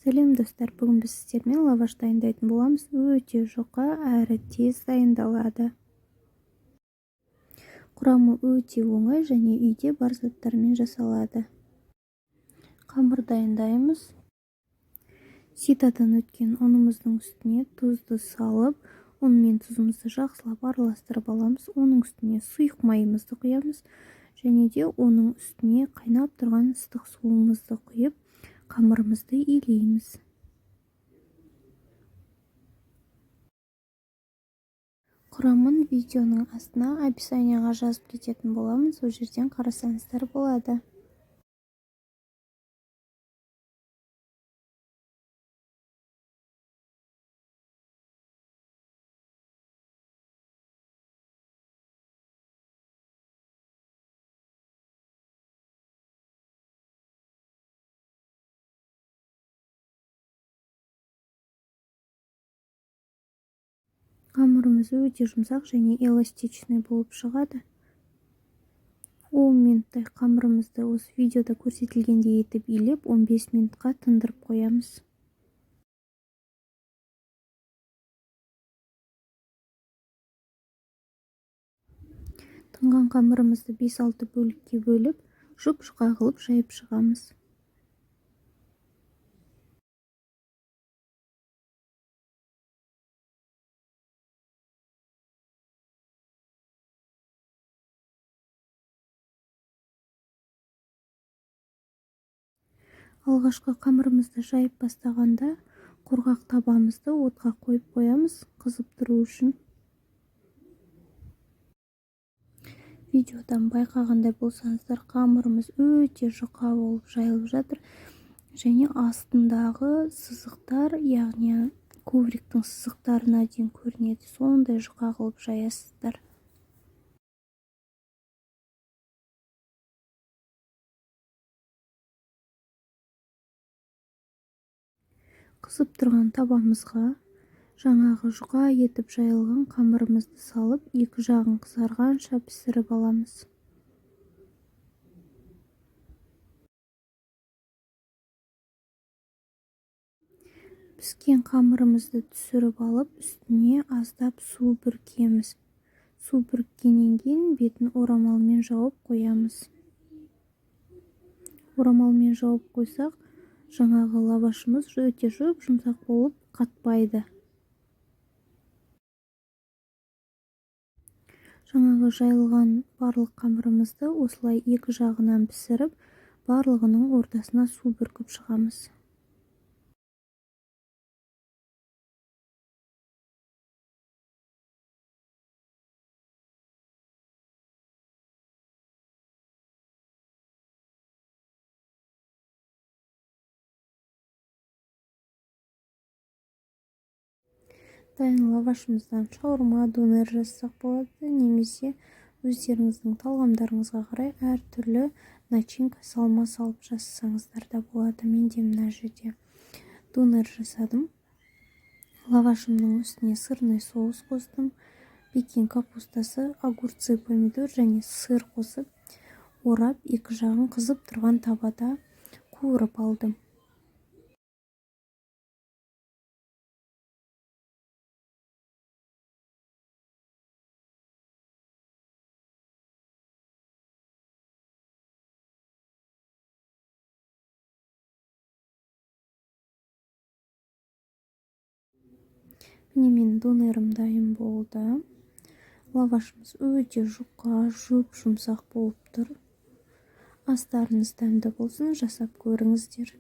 Сәлем, достар! Бүгін біз сіздермен лаваш дайындайтын боламыз. Өте жұқа әрі тез дайындалады. Құрамы өте оңай және үйде бар заттармен жасалады. Қамыр дайындаймыз. Ситадан өткен ұнымыздың үстіне тұзды салып, ұн мен тұзымызды жақсылап араластырып аламыз. Оның үстіне сұйық майымызды құямыз және де оның үстіне қайнап тұрған ыстық суымызды құйып, қамырымызды илейміз. Құрамын видеоның астына, описанияға жазып кететін боламын, сол жерден қарасаңыздар болады. Қамырымыз өте жұмсақ және эластичный болып шығады. 10 минуттай қамырымызды осы видеода көрсетілгендей етіп илеп, 15 минутқа тындырып қоямыз. Тынған қамырымызды 5-6 бөлікке бөліп, жұп-жұқа қылып жайып шығамыз. Алғашқы қамырымызды жайып бастағанда құрғақ табамызды отқа қойып қоямыз, қызып тұру үшін. Видеодан байқағандай болсаңыздар, қамырымыз өте жұқа болып жайылып жатыр және астындағы сызықтар, яғни ковриктің сызықтарына дейін көрінеді. Сондай жұқа қылып жаясыздар. Қызып тұрған табамызға жаңағы жұқа етіп жайылған қамырымызды салып, екі жағын қызарғанша пісіріп аламыз. Піскен қамырымызды түсіріп алып, үстіне аздап су бүркеміз. Су бүріккеннен кейін бетін орамалмен жауып қоямыз. Орамалмен жауып қойсақ, жаңағы лавашымыз өте жұп-жұмсақ болып қатпайды. Жаңағы жайылған барлық қамырымызды осылай екі жағынан пісіріп, барлығының ортасына су бүркіп шығамыз. Дайын лавашымыздан шаурма, донер жасасақ болады, немесе өздеріңіздің талғамдарыңызға қарай әртүрлі начинка, салма салып жасасаңыздар да болады. Мен де мына жерде донер жасадым. Лавашымның үстіне сырный соус қостым, пекин капустасы, огурцы, помидор және сыр қосып, орап, екі жағын қызып тұрған табада қуырып алдым. Міне, менің донерім дайын болды. Лавашымыз өте жұқа, жұп-жұмсақ болып тұр. Астарыңыз дәмді болсын, жасап көріңіздер.